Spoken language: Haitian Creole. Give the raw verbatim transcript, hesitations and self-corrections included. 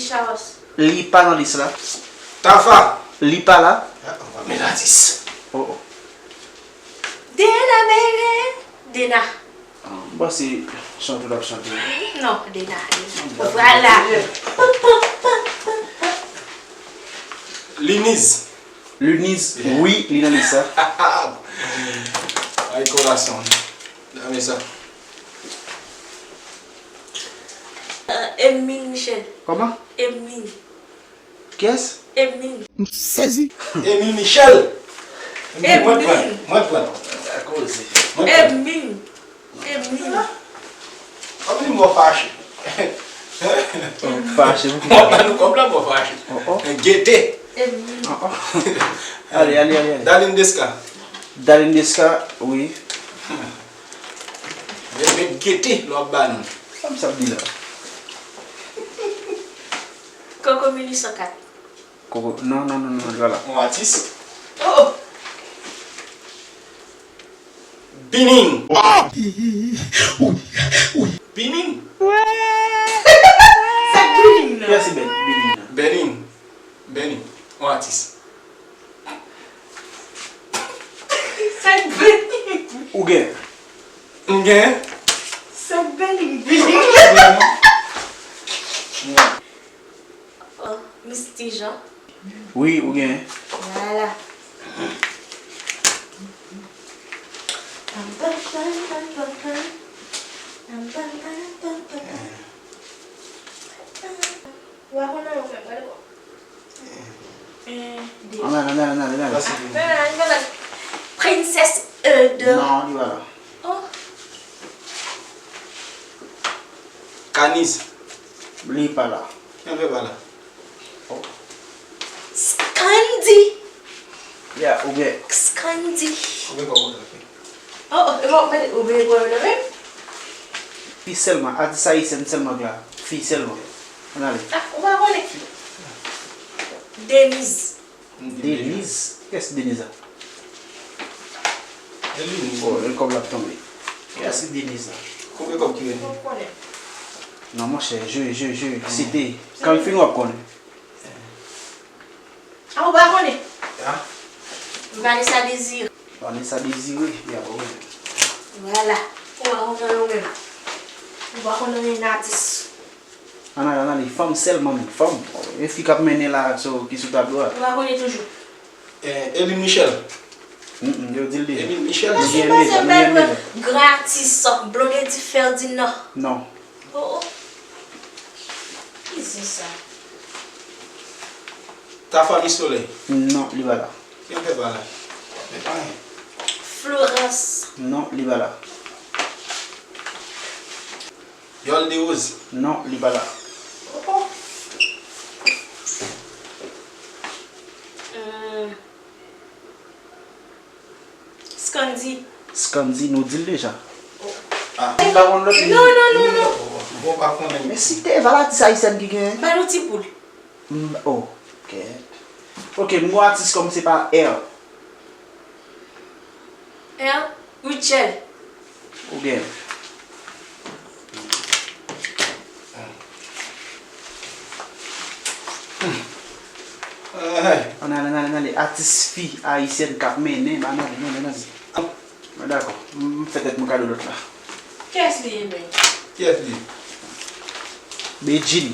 Chaos. Li pa nan lis la. Tafa. Li pa la. Ah, on va mettre la dix. Oh, oh. Dena, baby. Dena. Ah, m panse chante l ap chante. Non, Dena. Dena. Vwala. Liniz. Liniz, wi, li nan lis la. Ay, corazón. Dame esa. Euh, Hermine Michel. Kòman? Hermine. Kiyès? Hermine. M sezi. Hermine Michel. Mwen pran, mwen pran. Akoze. Mwen pran. Hermine. Hermine. Kòm li mò fache. Fache pou kisa? Mò pa nou kòb la mò fache. Oh, oh. Gete. Hermine. Oh, oh. Ale, ale, ale, ale. Darline Desca. Darline Desca, wi. Men, men gete lè w ap ba nou. Sa m sa ap di la? Koko mil uit san kat. Koko, non, non, non, non, li pa la. On atis. Oh, oh. Binin. Binin. Sa k Binin nan? Kiyès ki Binin nan? Binin. Binin. On atis. Sa k Binin? Ou gen? M gen? Sa k Binin? Binin. Oh, Misty Jean. Wi, ou gen. Vwala. Pam, pam, pam, pam, pam, pam. Pam, pam, pam, pam, pam, pam. Ou pa konnen yo fè, gade bon. Eh, de. Ann ale, ann ale, ann ale, ann ale. Ann ale, ann ale. Princess Ede. Non, li pa la. Oh. Kaniz. Li pa la. Kiyès ki pa la? Oh. Scandy. Ya, ou gen. Scandy. Ou gen kòman sa fè? Oh, oh, e bon, men, ou gen pwoblèm nan men? Fi sèlman, atis ayisyèn sèlman k la. Fi sèlman. Ann ale. Ah, ou pa konnen? Denise. Denise? Kiyès Denise la? Denise. Oh, e kòb la ap tonbe. Kiyès Denise la? Konbyen kòb ki rete? Non, monchè, jwe, jwe, jwe, site. Kan l fini, w ap konnen. Ah, ou pa konnen? Ah. Vanessa Désiré. Vanessa Désiré, ya, bon. Vwala. Ou pa konnen non menm. Ou pa konnen yon atis. Ann ale, ann ale, fanm sèlman, men fanm. E fi k ap mennen la, so, ki sou tablo a. Ou pa konnen toujou. Eh, Eline Michel. Mm, mm, yo di l deja. Eline Michel. Mwen gen deja, mwen gen deja. Gratis, Blondedy Ferdinand. Non. Oh, oh. Ki zen sa? Tafa Miss Soleil. Non, li pa la. Ki fè pa la? Men pa anyen. Florence. Non, li pa la. Yol de Rose. Non, li pa la. Oh, oh. Hmm. Scandy. Scandy, nou di l deja. Oh. Ah. M pa konn lòt li. Non, non, non, non. Bon, pa konnen. Men si te Eva la, atis ayisyèn ki genyen. Ba nou ti poul. M, oh, kèt. Ok, m gon atis kòmanse pa R. R, Rutshelle. Ou gen. Ann ale, ann ale, ann ale. Atis fi ayisyèn k ap mennen, ann ale, ann ale, ann ale. Mwen dakò. M, m fè tèt mwen kado lòt la. Kiyès li ye, men? Kiyès li? Bedjine.